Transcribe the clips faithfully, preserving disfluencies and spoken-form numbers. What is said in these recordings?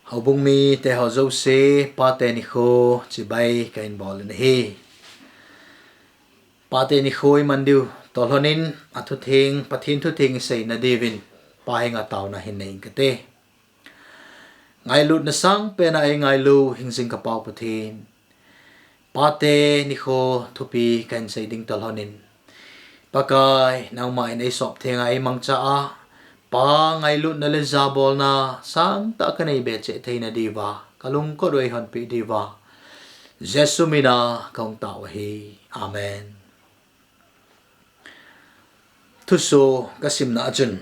Houbung mite ho jouse, Pate nikho chibai kahin bol in ahi. Pate nikho iman diu toh lhonin, athutheng, Pathen thutheng isei nadiuvin, Pa henga taona hin nei inge kati. Ngailutna sangpen a eingailu hingjing ka Pau Pathen, Pate nikho thupi kahin sei ding toh lhonin, Pakai, nangma in eisop thenga eimangcha a, Pa ngailutna le jabolna sangtah kanei be cheh theina diuva, kalungkot u eihonpeh diuva, Jesu mina kahung tao ahi. Amen. Thuso kasimna achun,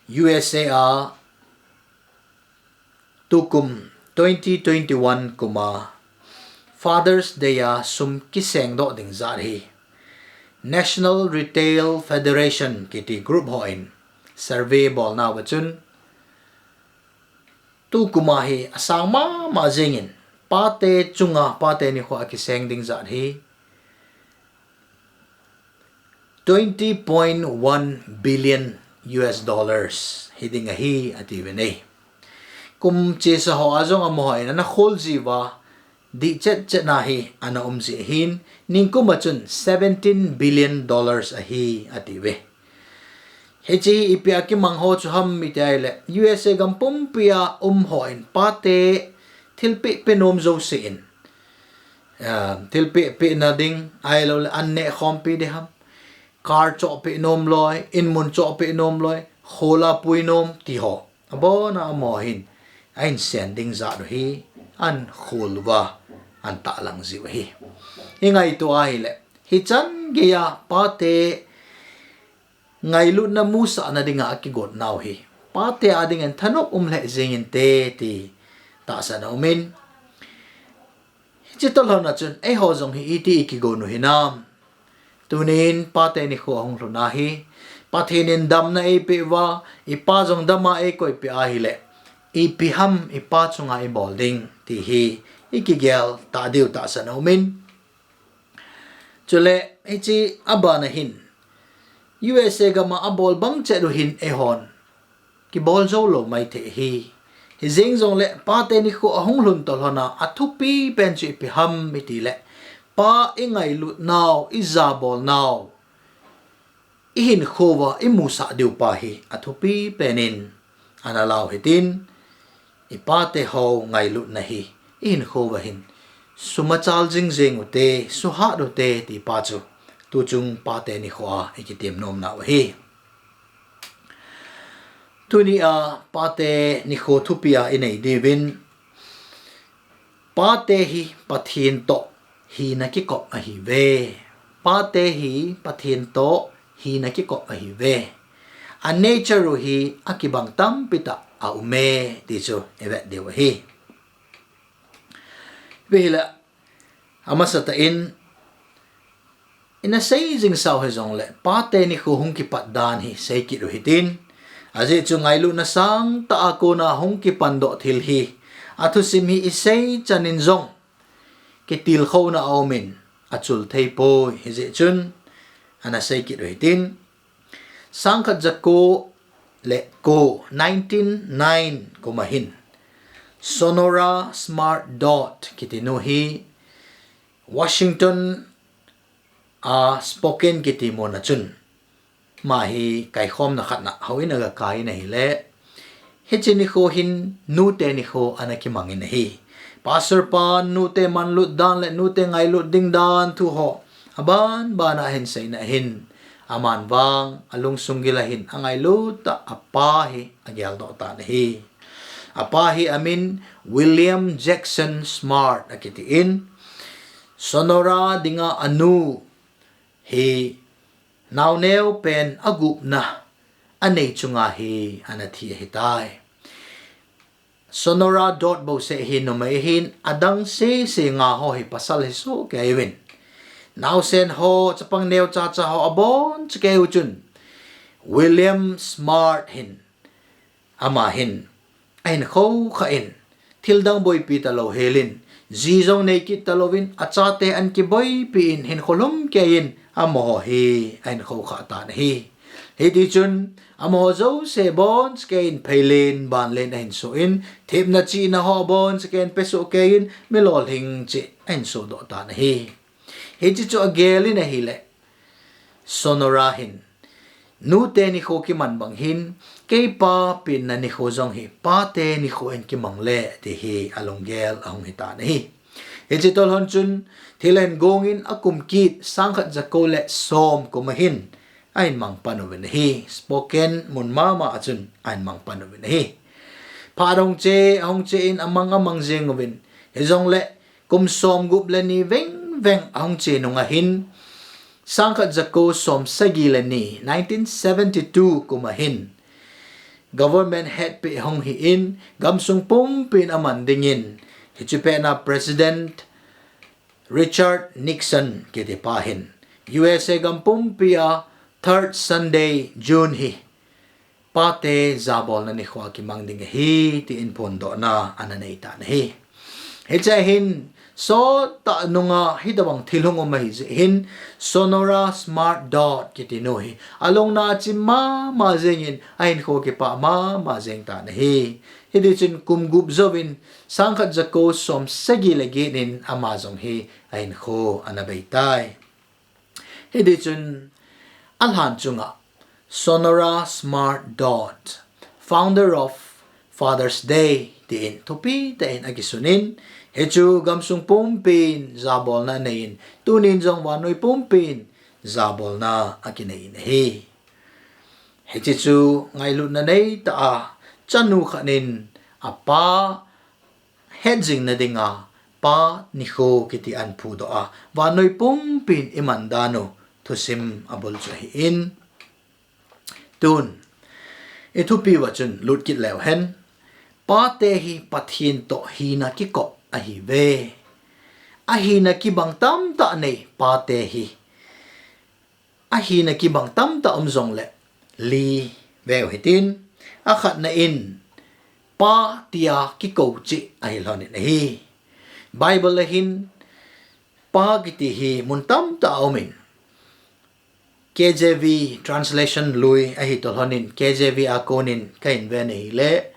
U S A a tukum twenty twenty-one kuma Father's Day a sum kisengdoh ding jat hi National Retail Federation kiti group hon survey bolnauva chun, tukuma hi asang mama jingin, Pate chunga Pate nikho a kiseng ding jat hi twenty point one billion U S dollars hiding ahi atiuvin ahi. Kum chesa ho a jong amaho in ana khol jiuva, dih chetchet na hi ana um ji ahin, ningkum achun seventeen billion dollars ahi atiuve. Hiche hi ipi a kimang ho chu ham iti ahile, U S A gam pumpi a um hon Pate thilpeh peh nom jouse in, thilpeh peh nading ahilouleh an neh khompi ding ham, car chohpeh nom loi, inmun chohpeh nom loi, khol a pui nom tiho, abona amaho hin ahin sen ding jat u hi ahin khol uva, ahin tahlang jiu ahi. Ingaito ahile, hichan geiya Pate ngailutna musahna dinga akigot nau hi Pate a dingin thanop um lheh jeng inte ti tahsan aumin, hiche toh lhon achun eiho jong hi iti ikigon u hinam? Tunin Pate nikho ahung lhun ahi, Pathen in damna eipeh uva, ipa jong dama eikoipeh ahile, ipi ham ipa chunga ibol ding ti hi ikigel tah diu tahsan aumin. Chule hiche abana hin, U S A gam a abol bang chet u hin eihon kibol jou lou maithei ahi. Hijeng jongle Pate nikho ahung lhun toh lhon a athupi pen chu ipi ham itile, Pa ingailut nau, ijabol nau, ihinkho uva imusah diu pa hi athupi pen in ana lau hitin, ipate ho ngailutna hi ihinkho uva hin sum achal jing jeng ute, suhat ute ti pa chu tuchung Pate nikho a ikitem nom nau ahi. Tunia Pate nikho thupi a inei diuvin, Pate hi Pathen toh hina kikop ahiuve. Pate hi Pathen toh hina kikop ahiuve. A nature u hi akibang tampi tah aume ti chu ivet diu ahi. Vehile, amasatah in, ina sei jing sau hijongle, Pate nikho hung kipat dan hi sei kit u hitin. Ajeh chu ngailutna sangtah a kona hung kipandoh thil hi, athusim hi isei chan in jong kitilkhouna aumin, achul thei poi, hijeh chun ana sei kit u hitin. Sangkhat jako le ko, nineteen nine kum a hin, Sonora Smart Dodd kiti nu hi Washington a Spokane kiti mun a chun, ama hi kaikhomna khat na houin aga kai in ahile, hiche nikho hin nute nikho ana kimang in ahi. Pastor pan nute manlut dan le nute ngailut ding dan thu ho aban ban a ahin seina ahin, aman vang alungsung gil a hin angailut tah apa hi ageldoh tan ahi. Apa hi amin William Jackson Smart akiti in, Sonora dinga anu hi naoneo pen agupna anei chunga hi ana thi ahitai. Sonora Dodd bouseh hi numei ahin, adang sese nga ho hi pasal hi sohkei uvin, naosen ho, chapang neocha cha ho abonchakei u chun William Smart hin, ama hin ahinkho kha in, thildang boipi talou hel in, ji jong nei kit talouvin, achate ahin kiboipi in, hinkho lhumkei in amaho hi ahinkho kha tan ahi. Hiti chun, amaho jouse bonchakeiyin pheilen banlen ahin soh in, themna chihna ho bonchakeiyin pesoh keiyin, milolhing cheh ahin sohdoh tan ahi. Hiche chu agelin ahileh, Sonora hin, nute nikho kiman bang hin, keipa penna nikho jong hi, pate nikho in kimang le, ti hi alunggel ahung hitan ahi. Hiche tolhon chun, thil ahin gongin akum kit sangkhat jako le som kum ahin, ahin mang pan uvin ahi. Spokane mun mama a chun ahin mang pan uvin ahi. Phat ahung che, ahung che in amang amang jeng uvin. Hijongleh kum somgup le ni vengveng ahung che nunga hin, sangkhat jako som sagi le ni, nineteen seventy-two kum ahin, government hetpeh ahung hi in, gamsung pumpin aman dingin, hiche pet na President Richard Nixon kiti pa hin, U S A gam pumpi a third Sunday June hi, pate jabolna nikho a kimang ding ahi, tin phondohna ana nei tan ahi. Hiche hin, sottah nunga hitobang thil hung um ahi jeh hin, Sonora Smart Dodd kiti nu hi, alungna achim mama jengin, ahinkho kipah mama jeng tan ahi. Hiti chun kum gup jouvin, sangkhat jako som sagi le get in ama jong hi ahinkho ana bei tai. Hiti chun alhan chunga Sonora Smart Dodd, founder of Father's Day, tin thupi tah in akisun in, hichu gamsung pumpin jabolna anei in, tunin jong vannoi pumpin jabolna akinei in ahi. Hiche chu ngailutna neitah a, chanu khat in apa hetjingna dinga, pa nikho kiti ahin phudoh a, vannoi pumpin iman dan u thusim abol chu ahi in. Tun, ithupi uva chun lut kit leu hen, pate hi Pathen toh hina kikop ahiuve. Ahina kibang tamtah nei pate hi. Ahina kibang tamtah um jongleh, li veu hitin, akhatna in, pa tia kikou cheh ahi lhonin ahi. Bible a hin, pa kiti hi mun tamtah a um in, K J V translation lui ahi tolhonin, K J V a konin kahin ven ahileh,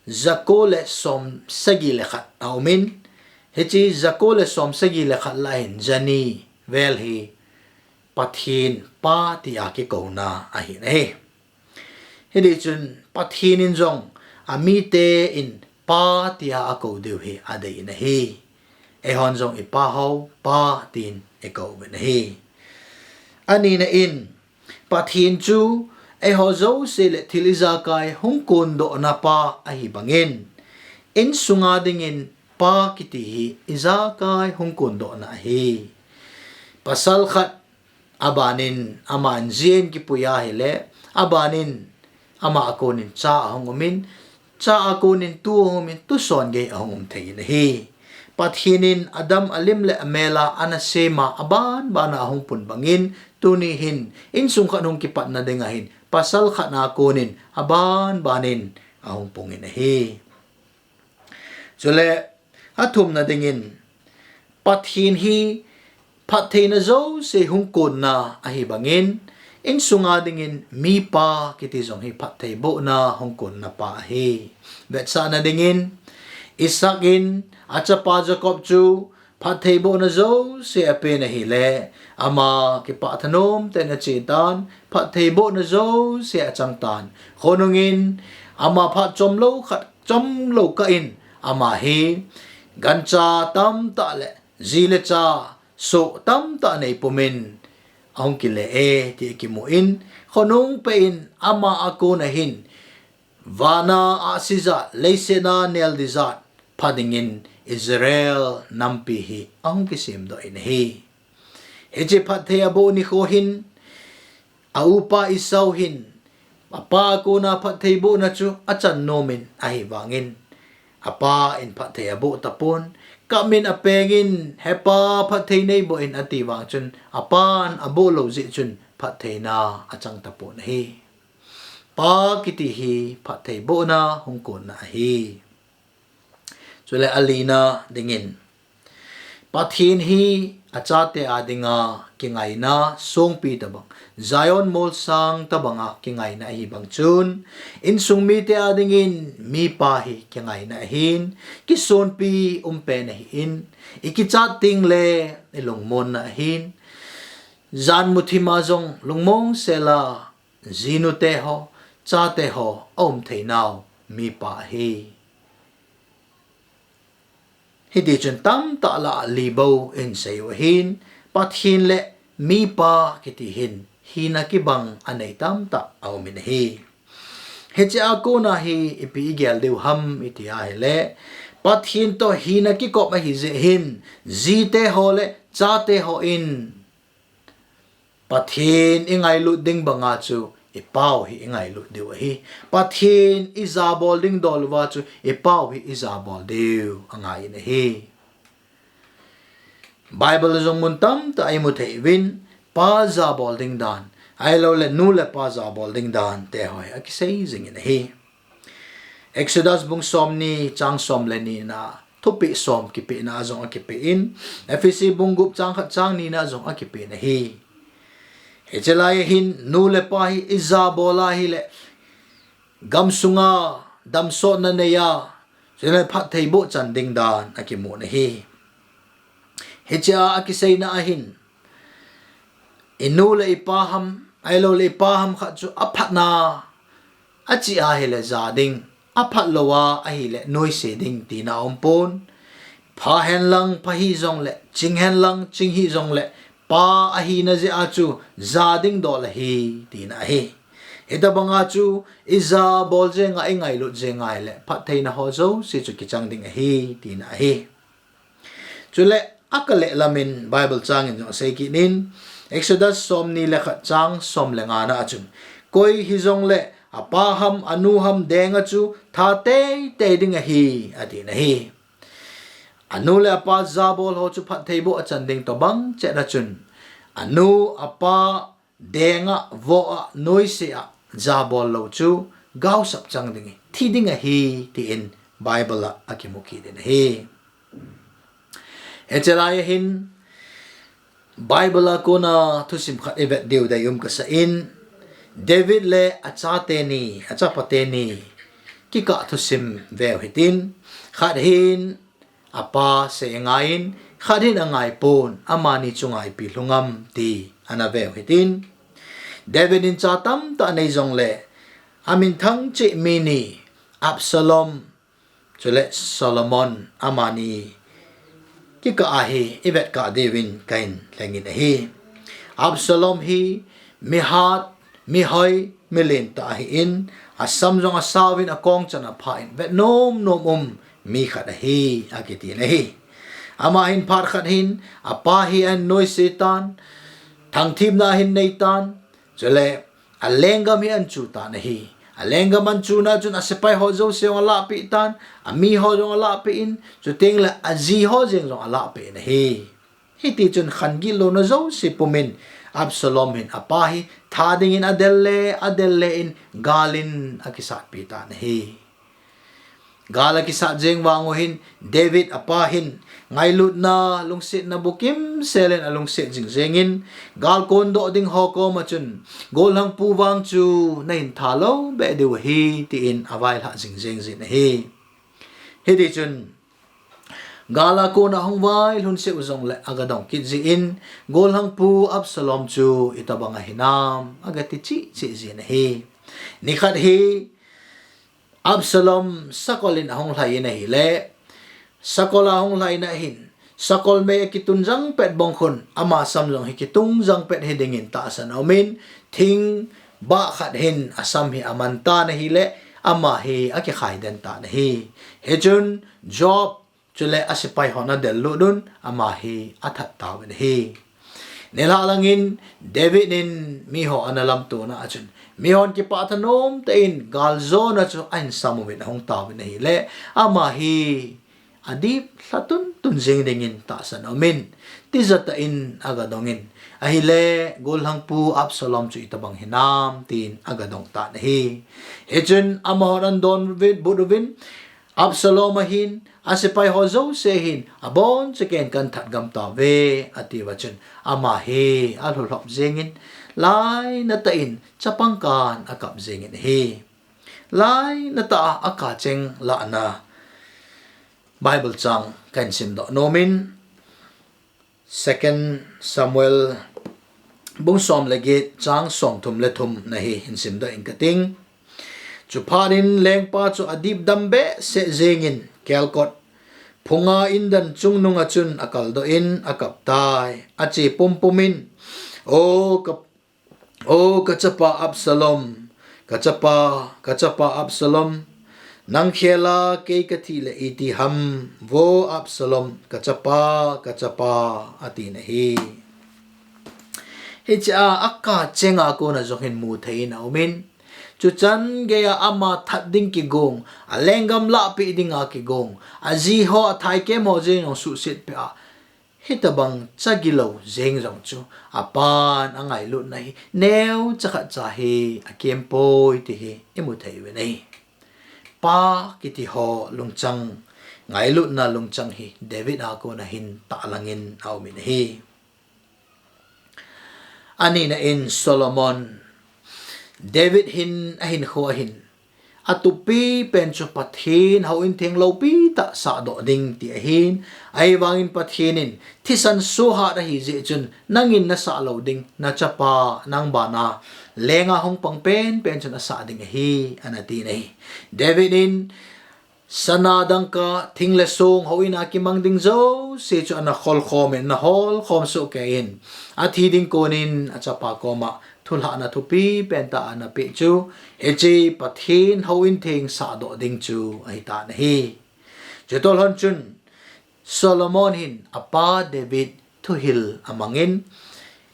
jako le som sagi le khat a um in, hiche jako le som sagi le khat lah hin jani vel hi, Pathen pa tia kikouna ahi in ahi. Hiti chun Pathen in jong amite in pa tia akou diu hi adei in ahi. Eihon jong ipa ho pa tin ikou uvin ahi. Anina in Pathen chu eiho jouse le thil ijakai hung kondohna pa ahi bangin, insunga dingin pa kiti hi ijakai hung kondohna ahi. Pasal khat abanin ama injin kipui ahileh, abanin ama a konin cha ahung um in, cha a konin tu ahung um in, tuson gei ahung um thei in ahi. Pathen in adam alim le amel a ana sem a, abanban a ahung pun bangin, tuni hin insung khat hung kipatna dinga hin, pasal khat a konin abanban in ahung pung in ahi. Chule, athumna dingin, Pathen hi phattheina jouse hung konna ahi bangin, insunga dingin mipa kiti jong hi phattheibohna hung konna pa ahi. Vetsahna dingin, Isaac in achapa Jacob chu phattheibohna jouse apen ahileh, ama kipah thanom tah in ache tan, phattheibohna jouse achang tan. Khonung in ama phat chomlou khat, chomlou kah in, ama hi gancha tamtah le ji le cha soh tamtah nei pumin ahung kile e ti akimu in, khonung peh in ama a kona hin, vana ahsi jat, leiset a neldi jat pha dingin Israel nampi hi ahung kisemdoh in ahi. Hiche phatthei aboh nikho hin, a upa Esau hin, apa a kona phattheibohna chu achan nomin ahivangin, apa in phatthei aboh tapon, kap in apengin, He pa, phatthei neiboh in, ati vang chun, apan aboh lou jeh chun phattheina achang tapon ahi. Pa kiti hi phattheibohna hung konna ahi. Chule alina dingin, Pathen hi achate a dinga kingaina songpi tabang, Zion molsang tabanga kingaina ahi bang chun, insung mite a dingin mipa hi kingaina ahin, kisonpi umpen ahin, ikichat tengle ilungmonna ahin, jan muthima jong lungmong sela, jinute ho, chate ho aum theinau mipa ahi. Hiti chun tamtah lah a libou in seiu ahin, Pathen le mipa kiti hin hina kibang anei tamtah aumin ahi. Hiche a kona hi ipi igel diu ham iti ahile, Pathen toh hina kikop ahi jeh hin, jite ho le chate ho in Pathen ingailut ding banga chu ipau hi ingailut diu ahi. Pathen ijabol ding dol uva chu ipau hi ijabol diu angaiyin ahi. Bible jong mun tamtah a imu thei uvin, pa jabol ding dan, ahiloule nu le pa jabol ding dan te ho hi akisei jingin ahi. Exodus bung somni chang som le nina, thupeh som kipehna jong akipehin, Ephesi bung gup chang khat chang nina jong akipehin ahi. Hiche lai ahin nu le pa hi ijabol ahile, gamsunga damsotna neiya, chule phattheiboh chan ding dan akimun ahi. Hiche a akiseina ahin, inu le ipa ham, ahiloule ipa ham khat chu aphatna ache ahile ja ding, aphat louva ahile noise ding tina aumpon. Pha henlang pha hijongle, ching henlang ching hijongle, pa ahina jeh a chu ja ding dol ahi tina ahi. Hitobanga chu ijabol jenga, ingailut jenga ahile phattheina ho jouse chu kichang ding ahi tina ahi. Chule akaleh lamin Bible changin jong asei kit in, Exodus somni le khat chang som le ngana a chun, koi hijongle apa ham anu ham denga chu tha teitei ding ahi, atin ahi. Anu le apa jabol ho chu phattheiboh achan ding tobang chetna chun, anu apa denga, voh a, noise a jabol lou chu gaosap chang ding ahi, thi ding ahi, tin Bible a akimu kit in ahi. Hiche lai ahin Bible a kona thusim khat ivet diu deium kasan, David le achate ni, achapa teni kikah thusim veu hitin, khat hin apa sei angaiyin, khat hin angaipon, amani chunga ipi lhungam ti ana veu hitin, David in cha tamtah anei jongle, aminthang cheh mi ni, Absalom, chule Solomon, amani kikah a hi ivet kah diuvin kahin lhengin ahi. Absalom hi mihat, mihoi, milen tah ahin, asam jong asauvin, akong chan aphan vet nom nom um mi khat ahi, akitin ahi. Ama hin phat khat hin apa hi ahin noise tan, thangthimna ahin nei tan, chule alenggam hi ahin chu tan ahi. Alenggam ahin chuna chun asepai ho jouse jong alahpeh tan, ami ho jong alahpeh in, chutengle aji ho jeng jong alahpeh in ahi. Hitichun khan gillouna jouse pumin Absalom hin apa hi tha dingin adel le, adel le in galin akisatpi tan ahi. Gal akisat jeng vang uhin David apa hin ngailutna, lungsetna bukim selin alungset jing jengin, gal kondoh ding ho koma chun, gollhangpu vang chu nahin tha lou beh diu ahi, tin availhah jing jeng jin ahi. Hitichun gal a kona hung vailhun seh u jongle agadong kit jin, gollhangpu Absalom chu itobang ahinam agati cheh cheh jin ahi. Nikhat hi Absalom sakol in ahung lhai in ahile, sakol a ahung lhai in ahin, sakol mei akitun jangpet bong khun ama sam jong hi kitun jangpet hidingin tahsan aumin, thing bah khat hin asam hi aman tan ahile, ama hi akikhai den tan ahi. Hichun Joab chule asepai hon adellut un, ama hi athat tauvin ahi. Nilhah langin David in miho ana lamtona a chun, mihon kipah thanom tah in galjona chu ahin sam uvin ahung tauvin ahile, ama hi adip lha tuntun jeng dingin tahsan aumin, tijat tah in agadongin, ahile gollhangpu Absalom chu itobang hinam, tin agadong tan ahi. Hichun amahon ahin donbut uvin, Absalom ahin, Asepai ho jouse hin abonchauvin kathat gam tauve, ati uva chun, ama hi alhuhlhop jengin, lainatah in chapang kan akap jengin ahi. Lainatah a akacheng lahna Bible chang kahin simdoh nomin, Second Samuel bung som le get chang somthum le thum na hi hin simdoh inge kating. Chuphat in lengpa chu adipdam behseh jengin kelkot phunga indan chungnunga chun akaldoh in akap tai. Ache pumpum in, O ka, O ka chapa Absalom, ka chapa, ka chapa Absalom, nang khela kei kathi le iti ham, vo Absalom, ka chapa, ka chapa, atin ahi. Hichea akacheng a kona jong hin muthei in aumin, chuchan geiya ama that ding kigong, alenggam lahpeh dinga kigong, aji ho athaikem ho jeng jong suhset peh a, hitobang chagilou jeng jong chu apan angailutna hi neocha khatcha hi akempoi ti hi imuthei uve. Pa kiti ho lungchang, ngailutna lungchang hi David a kona hin tahlangin aumin ahi. Anina in Solomon, David hin ahinkhoa hin atupi pen chu Pathen houin theng loupitah sahdoh ding ti ahin, ahivangin Pathen in thisan sohat ahijeh chun nangin nasah lou ding nachapa nang bana lenga hung pang penpen chun asah ding ahi, anatin ahi. David in sana dangka, thing le song, houin a kimang ding jouse chu ana kholkhom in, ana holkhom soh keiyin, athi ding konin achapa koma thulhahna thupi pentah ana peh chu, hiche Pathen houin theng sahdoh ding chu ahitan ahi. Chutolhon chun Solomon hin apa David thuhil amangin,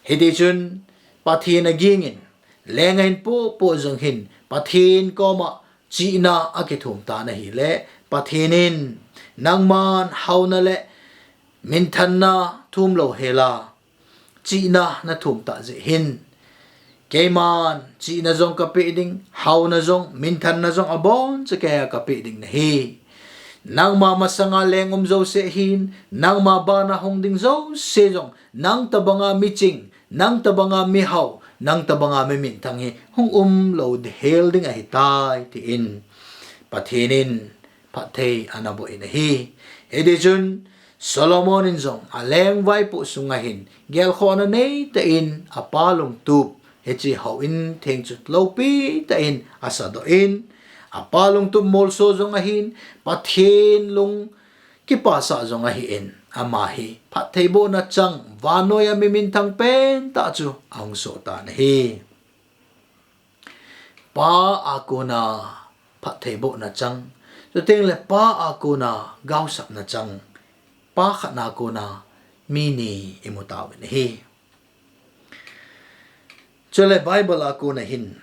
hitichun Pathen agingin, lenga hin popoh jong hin Pathen koma chihna akithum tan ahile, Pathen in, nangman haona le minthanna thum louhela, chihna nathum tah jeh hin, keiman chihna jong kapeh ding, haona jong, minthanna jong aboncha keiya kapeh ding nahi. Nangma masanga leng um jouse hin, nangma bana hung ding jouse jong, nang tobanga miching, nang tobanga mihao, nang tobanga miminthang hi hung umlou hel ding ahitai, tin Pathen in phatthei ana boh in ahi. Hitichun Solomon in jong aleng vaipoh sunga hin gelkhohna neitah in apa lungtup, hiche houin theng chu loupitah in asadoh in, apa lungtup molso jong ahin, Pathen lung kipasah jong ahin, ama hi phattheibohna chang, vannoiya miminthang pentah chu ahung sohtan ahi. Pa a kona phattheibohna chang, chuteng le pa a kona gaosapna chang, pa khatna a kona mi ni imu tauvin ahi. Chule Bible a kona hin,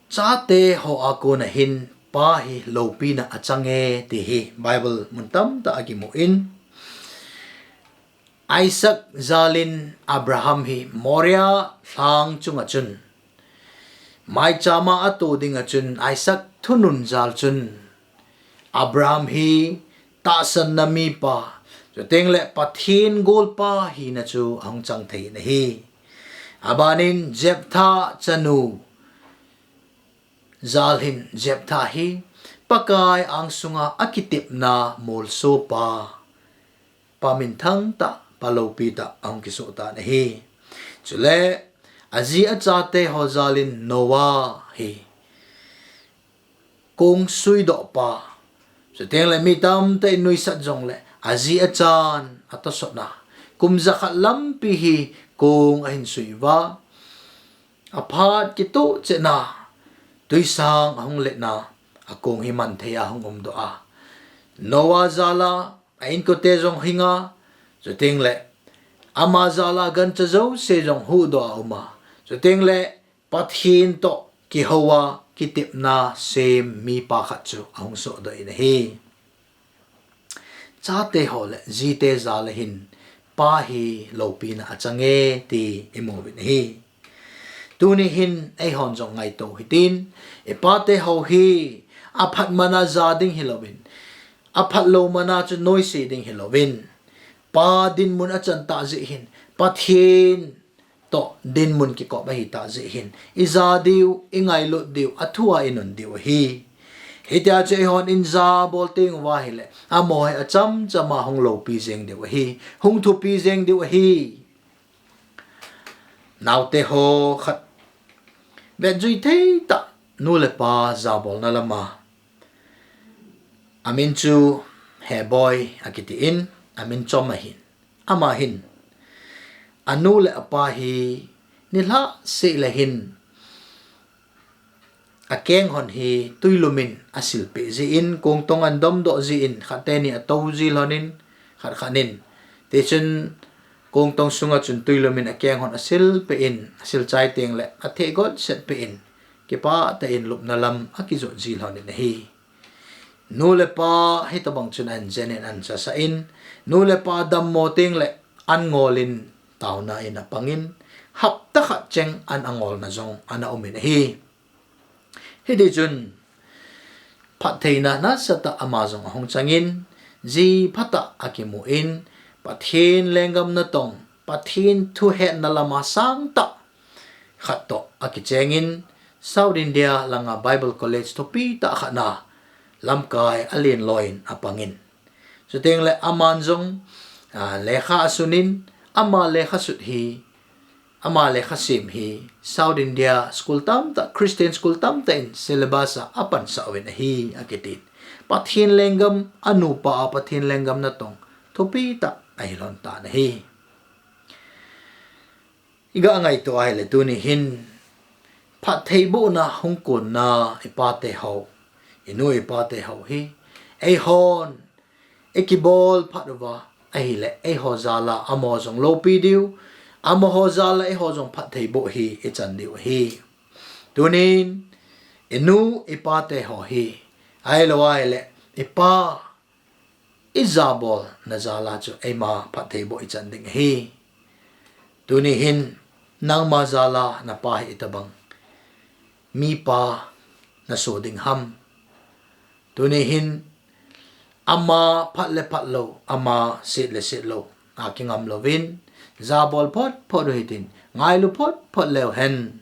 chate ho a kona hin pa hi loupina achange ti hi Bible mun tamtah a kimun, Isaac jalin Abraham hi Moriah lhang chunga chun, maichama ato dinga chun Isaac thunun jal chun, Abraham hi tahsanna mipa, chuteng le Pathen golpa hina chu ahung chang thei in ahi. Abanin Jephthah chanu jal hin Jephthah hi Pakai angsunga akitepna molsopa, pa minthang tah, pa loupi tah ahung kisoh tan ahi. Chule aji achate ho jalin Noah hi kong suidohpa, chuteng le mi tamtah in nuisat jongle aji achan atosotna, kum jakhat lampi hi kong ahin sui uva, aphat kitoh chehna, twisang ahung letna, akong hi manthei a hung umdoh a, Noah jal a a inkote jong hinga, chuteng le ama jal a gancha jouse jong huhdoh a uma, chuteng le Pathen toh kihou a kitepna sem mipa khat chu ahung sohdoh in ahi. Chate ho le jite jal a hin pa hi loupina achange ti imu uvin ahi. Tuni hin eihon jong ngaito hitin, ipate ho hi aphatmana ja ding hilouvin, aphat lou mana chu noise ding hilouvin, Pa dinmun achan tah jeh hin, Pathen toh dinmun kikop ahi tah jeh hin, ija diu, ingailut diu, athua inun diu ahi. Hitia chu eihon inja bol teng uva ahile, amaho hi achamchama hung loupi jeng diu ahi, hung thupi jeng diu ahi. Naoteho, khat vetjui thei tah, nu le pa jabolna lama, amin chu Heboi akitin, amin chom ahin. Ama hin, anu le apa hi nilhah seh le hin, akenghon hi twilumin asilpeh jin, kongtong ahin domdoh jin, khat teni atou jilhonin, khat khat in, tichun kongtong sunga chun twilumin akenghon asilpeh in, asil chai tengle atheh got setpeh in, kipah tah in lupna lam akijot jilhonin ahi. Nu le pa hitobang chun ahin jenin ahin sasah in, nu le pa dammo tengle ahin ngolin, taona in apangin, hapta khat cheng ahin angolna jong ana umin ahi. Hitichun, phattheina nasatah ama jong ahung changin, ji phatah akimun, Pathen lenggam natong, Pathen thuhetna lama sangtah khat toh akichengin, South India langa Bible College thupitah khatna lamkai alenloin apangin. Chutengle aman jong, a, lekha asunin, ama lekha sut hi, ama lekha sem hi, South India school tamtah, Christian school tamtah in syllabus a apansah uvin ahi, akitin. Pathen lenggam, anupa a Pathen lenggam natong thupitah ahilhon tan ahi. Iga ngaito ahile tuni hin, phattheibohna hung konna ipateho, inu ipateho hi, eihon ikibol phat uva ahile, eiho jala amaho jong loupi diu, amaho jala eiho jong phattheiboh hi ichan diu ahi. Tunin, inu ipateho hi, ahilou ahile, ipa ijabolna jala chu eima phattheiboh ichan ding ahi. Tuni hin, nangma jala napa hi itobang mipa naso ding ham? Tuni hin, ama phat le phat lou, ama set le set lou a kingam louvin, jabol phot phot u hitin, ngailu phot phot leu hen,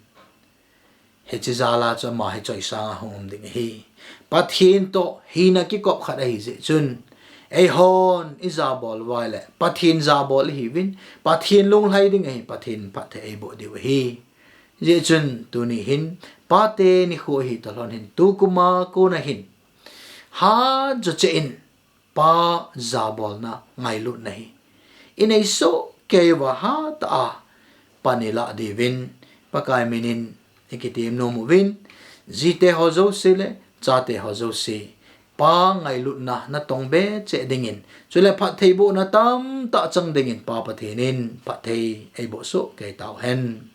hiche jala chu ama hi choisanga hung um ding ahi. Pathen toh hina kikop khat ahijeh chun, eihon ijabol uva ahile, Pathen jabol ihiuvin, Pathen lunglhai ding ahi, Pathen phatthei eiboh diu ahi. Hijeh chun tuni hin, Pate nikho ahi toh lhon hin, tukuma kona hin, hat jocheh in, pa jabolna, ngailutna hi inei sohkei uva hatah a pan ilah diuvin, Pakai minin ikitem nom uvin, jiteho jouse le chateho jouse, pa ngailutna natong be cheh dingin, chule phattheibohna tamtah chang dingin Pa Pathen in phatthei eiboh sohkei tauhen.